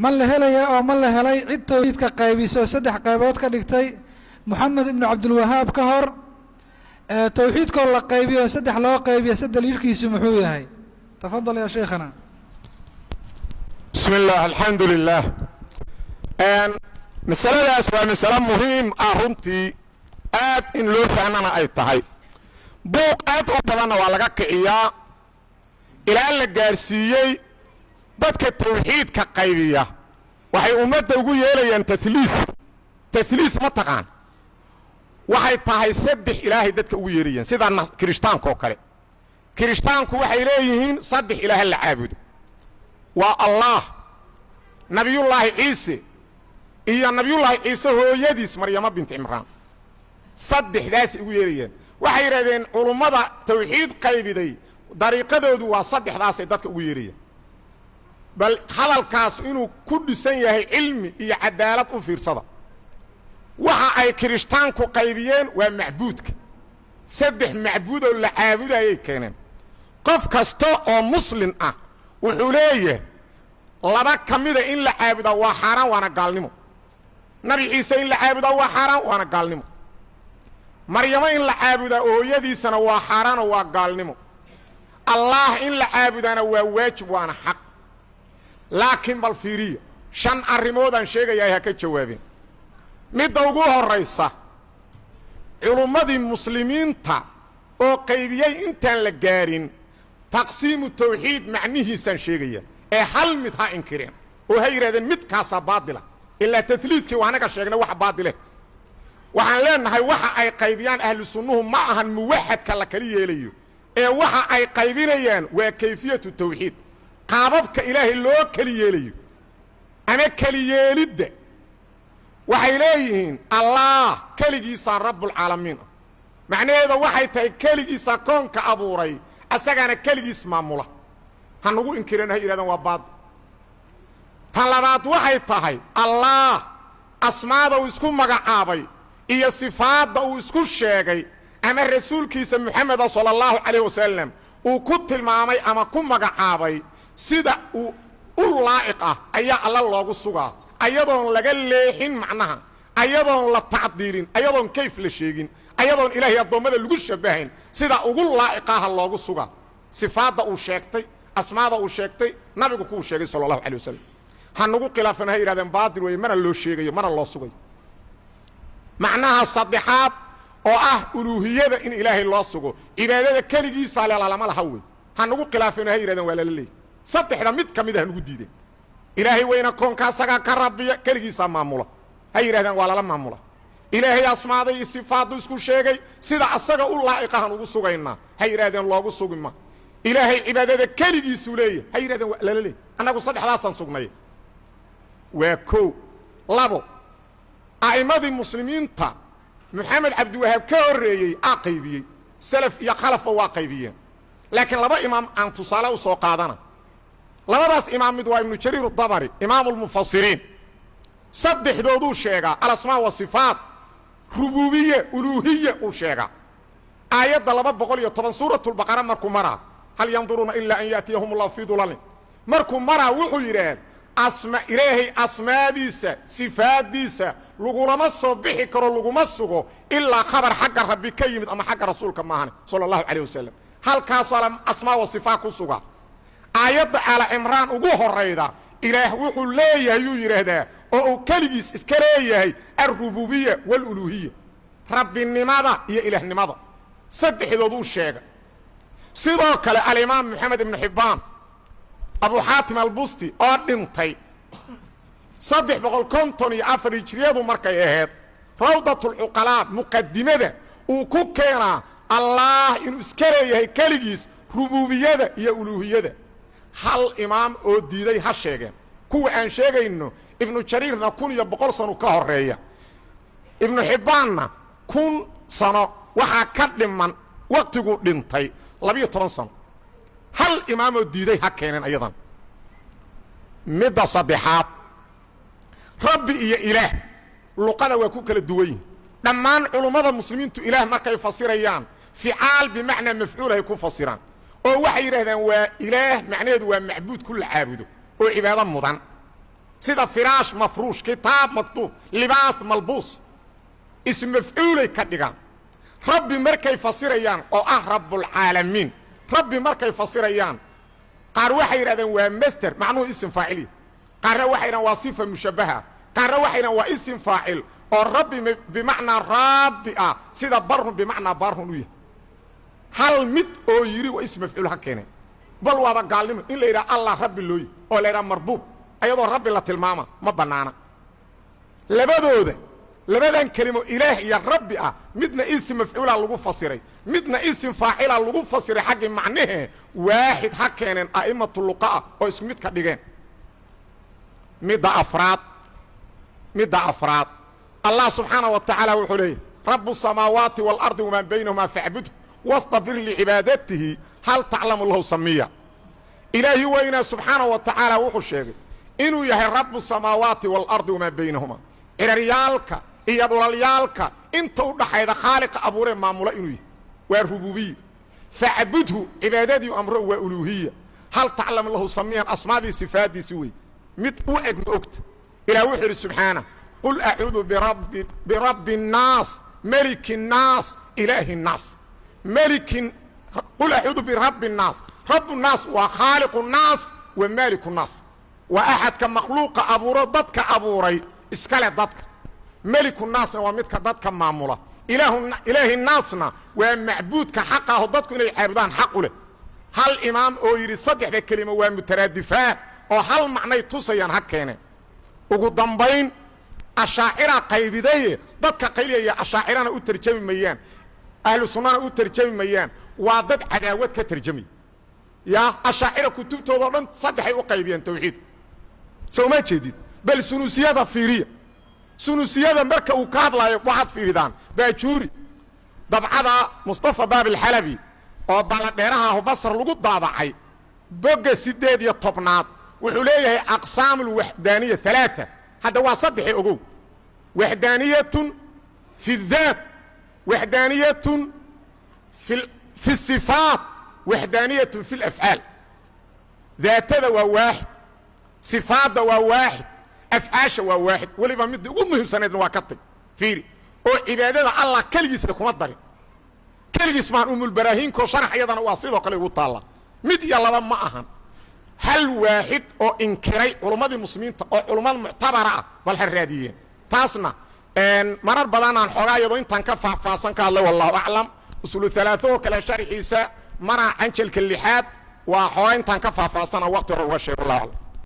Ma la helaya oo ma la helay cid tawxiidka qaybiso saddex qaybood ka dhigtay Moxamed ibnu Cabdilwahaab ka hor? Tawxiidkoo la qaybiyo saddex loo qaybiyo, se daliilkiisu muxuu yahay? Tafadal ya sheikhana. Bismi اllah, alxamdu lilah. Masaladaas waa masale muhiim ah runtii, aad in loo fahmana ay tahay. Buuq aad u badanna waa laga kiciyaa, ilaa la gaarsiiyey dadka tawxiidka qaybiya waxay ummadda ugu yeelayaan tahliis. Tahliis ma taqaan? Waxay tahay saddex ilaahay dadka ugu yeerayaan, sida kirishtaanka oo kale. Kirishtaanku waxay leeyihiin saddex ilaaha la caabudo: waa Allah, Nabiyullaahi Ciise iyo Nabiyullaahi Ciise hooyadiis Maryamo binti Cimraan. Saddexdaasay ugu yeerayaan. Waxay yidhahdeen culummada tawxiid qaybiday dariiqadoodu waa saddexdaasay dadka ugu yeerayaan. Bal hadalkaas inuu ku dhisan yahay cilmi iyo cadaalad u fiirsada. Waxa ay kirishtaanku qaybiyeen waa macbuudka. Saddex macbuudoo la caabudayay keeneen. Qof kasta oo muslin ah wuxuu leeyahay laba ka mida in la caabudaa waa xaaraan, waana gaalnimo. Nabi Ciise in la caabudaa waa xaaraan, waana gaalnimo. Maryamo in la caabudaa hooyadiisana waa xaaraanoo waa gaalnimo. Allah in la caabudaana waa waajib, waana xaq. Laakiin bal fiiriya, shan arrimoodaan sheegayaa, ha ka jawaabeen. Midda ugu horraysa, culummadii muslimiinta oo qaybiyey intaan la gaarin taqsiimu tawxiid macnihiisaan sheegaya, ee hal mid ha inkireen oo ha yidhahdeen midkaasaa baadila. Ilaa tahliidkii waa anaga sheegnay waxa baadile. Waxaan leenahay, waxa ay qaybiyaan ahlu sunnuhu ma ahan muwaxadka la kali yeelayo, ee waxa ay qaybinayaan waa kayfiyatu tawxiid, qaababka Ilaahay loo keli yeelayo ama keli yeelidda. Waxay leeyihiin Allah keligiisaa rabbulcaalamiin ah. Macnaheeda waxay tahay keligiisaa koonka abuuray, asagaana keligiis maamula. Ha nagu inkireen, ha yidhahdaan waa baadil. Tan labaad waxay tahay, Allah asmaada uu isku magacaabay iyo sifaadda uu isku sheegay ama rasuulkiisa Moxameda sala allahu calayh wasalam uu ku tilmaamay ama ku magacaabay, sida uu u laa'iq ah ayaa Alla loogu sugaa, ayadoon laga leexin macnaha, ayadoon la tacdiilin, ayadoon kayf la sheegin, ayadoon Ilaahay addoommada lagu shabahayn. Sida ugu laa'iqaha loogu sugaa sifaadda uu sheegtay, asmaada uu sheegtay, nabigu kuu sheegay sala allahu calay wasalam. Ha nagu khilaafan, ha yidhahdeen baatil weeye, mana loo sheegayo, mana loo sugayo. Macnaha saddexaad oo ah uluuhiyada in Ilaahay loo sugo, cibaadada keligiisaa lelalama laha wey. Ha nagu khilaafeen, ha yidhahdeen waa lala leeyay. Saddexda mid ka mid a ha nagu diideen. Ilaahay weyna koonka asagaa ka rabbiya, keligiisaa maamula, ha yidhahdeen waa lala maamula. Ilaahay asmaaday iyo sifaaddu isku sheegay sida asaga u laa'iqahan ugu sugaynaa, ha yidhahdeen loogu sugi ma. Ilaahay cibaadada keligiisuu leeyahy, ha yidhahdeen waa lala leeyay. Annagu saddexdaasaan sugnay. Waa kow. Labo, a'immadii muslimiinta Moxamed Cabdiwahaab ka horreeyey aa qaybiyey, salaf iyo khalafba waa qaybiyeen. Laakiin laba imaam aan tusaale u soo qaadana. Labadaas imaam mid waa Ibnu Jariir adabari, imaamu lmufasiriin. Saddexdooduu sheegaa: alasmaa wa sifaat, rububiye, uluuhiya uu sheegaa. Aayadda 210 suuratulbaqara markuu maraa, "Hal yanduruuna ilaa an yaatiyahum allahu fii dulalin" markuu maraa, wuxuu yidhaah asma Ilaahay asmaadiisa sifaaddiisa lagulama soo bixi karo, laguma sugo ilaa khabar xagga Rabbi ka yimid ama xagga rasuulka maahane sala allahu calayh wasalam. Halkaasoo asmaa wa sifaat ku suga. Aayadda Aala Cimraan ugu horayda, Ilaah wuxuu leeyahay yuu yidhaahdaa oo uu keligiis iska leeyahay alrububiya waaluluhiya, rabbinimada iyo ilaahnimada, saddexdooduu sheegay. Sidoo kale alimaam Moxamed ibnu Xibbaan, Abu Xaatim Albusti, oo dhintay 354 hijriyadu markay ahayd, Rawdatulcuqalaa muqadimada uu ku keenaa Allah inuu iska leeyahay keligiis rububiyada iyo uluuhiyada. Hal imaam oo diiday ha sheegeen. Kuwa aan sheegayno, Ibnu Jariirna 1100 sano ka horeeya, Ibnu Xibbaanna 1000 sano waxaa ka dhiman waqtiguu dhintay 12 sano. Hal imaamoo diiday ha keeneen ayadan. Midda saddexaad, rabbi iyo ilaah luqada waa ku kala duwan yihin. Dhammaan culummada muslimiintu ilaah markay fasirayaan ficaal bimacnaa mafcuul ay ku fasiraan, oo waxay yidhahdaan waa ilaah macnaheedu waa macbuud ku la caabudo oo cibaado mudan. Sida firaash mafruush, kitaab maktuub, libaas malbuus, ism mafcuulay ka dhigaan. Rabbi markay fasirayaan oo ah rabbulcaalamiin, rabbi markay fasirayaan qaar waxay yidhahdeen waa master, macnuhu isim faaciliya. Qaarna waxay yidhahdeen waa sifa mushabbaha. Qaarna waxay yidhahdeen waa isim faacil oo rabbi bimacnaa rabbi ah, sida barhun bimacnaa barhun u yahay. Hal mid oo yidhi waa ism mafcuul ha keeneen. Bal waaba gaalnimo in la yidhaha Allah rabbi looyi oo la yidhaha marbuub, ayadoo rabbi la tilmaama ma bannaana. Labadooda, labadan kelimo ilaah iyo rabbi ah, midna isim mafcuula lagu fasiray, midna isim faacila lagu fasiray xaggii macnahee. Waaxid ha keeneen a'imatu luqa'a oo isku mid ka dhigeen. Midda afraad, midda afraad, Allah subxaana wa tacaala wuxuu leeyahy: rabu الsamaawaati wاlardi wamaa baynahumaa facbudhu wastabir licibaadatihi hal taclamu lahu samiya. Ilaahi weynaa subxaana wa tacaala wuxuu sheegay inuu yahay rabu samaawaati waalardi wamaa baynahumaa, ciraryaalka iyo dhulalyaalka inta u dhaxayda khaaliqa abuuree maamula inuu yahay, waa rububiya. Facbudhu, cibaadadii amro, waa uluuhiya. Hal taclamu lahu samiyan, asmaadii sifaadiisi wey. Mid u eg ma ogta? Ilah wuxuu yidhi subxaana: qul acuudu birabbi الnaas, meliki الnaas, ilaahi الnaas, melikin. Qul acuudu birabbi الnaas. Rabu الnaas waa khaaliqu الnaas wa maaliku الnaas, waa axadka makhluuqa abuuro, dadka abuuray, iskale dadka. Meliku naasna waa midka dadka maamula. Ilaahi naasna waa macbuudka xaqa aho dadku inay caabudaan xaq u leh. Hal imaam oo yidhi saddexda kelimo waa mutaraadifaat oo hal macnay tusayaan ha keeneen. Ugu dambayn, ashaacira qaybidaye dadka qayliyaya ashaacirana u tarjami mayaan, ahlu sunnana u tarjami mayaan, waa dad cadaawad ka tarjamaya. Ya ashaacira kutubtooda o dhan saddexay u qaybiyeen tawxiidka, soo ma jeedid? Bal sunusiyada fiiriya. Sunusiyada marka uu ka hadlaayo waxaad fiiridaan Baajuuri, dabcada Mustafa Baabilxalabi oo balladheeraha Basr lagu daabacay, bogga 18aad, wuxuu leeyahay aqsaamu lwaxdaaniya alaaثa. Hadda waa saddexi, ogow: waxdaaniyatun fi اdaat, waxdaaniyatun fi الصifaat, waxdaaniyatun fi اlafcaal. Daatada waa waaxid, sifaadda waa waaxid, afcaasha waa waaxid. Weliba midda ugu muhiimsanaydna waa ka tag. Fiiri, oo cibaadada Allah keligiisna kuma darin. Keligiis maan, umulbaraahiinkoo sharax iyadana waa sidoo kale ugu taalla. Mid iyo laba ma ahan. Hal waaxid oo inkiray culummadii muslimiinta oo culummada muctabara ah bal ha raadiyeen. Taasna marar badanaan xoogaa iyadoo intaan ka faahfaahsan ka hadlay, wallahu aclam. Usulu alaaثo oo kale sharxiisa maraa canjalka lixaad waa xoogaa intaan ka faahfaahsana waqti hore uga sheeg, wallahu aclam.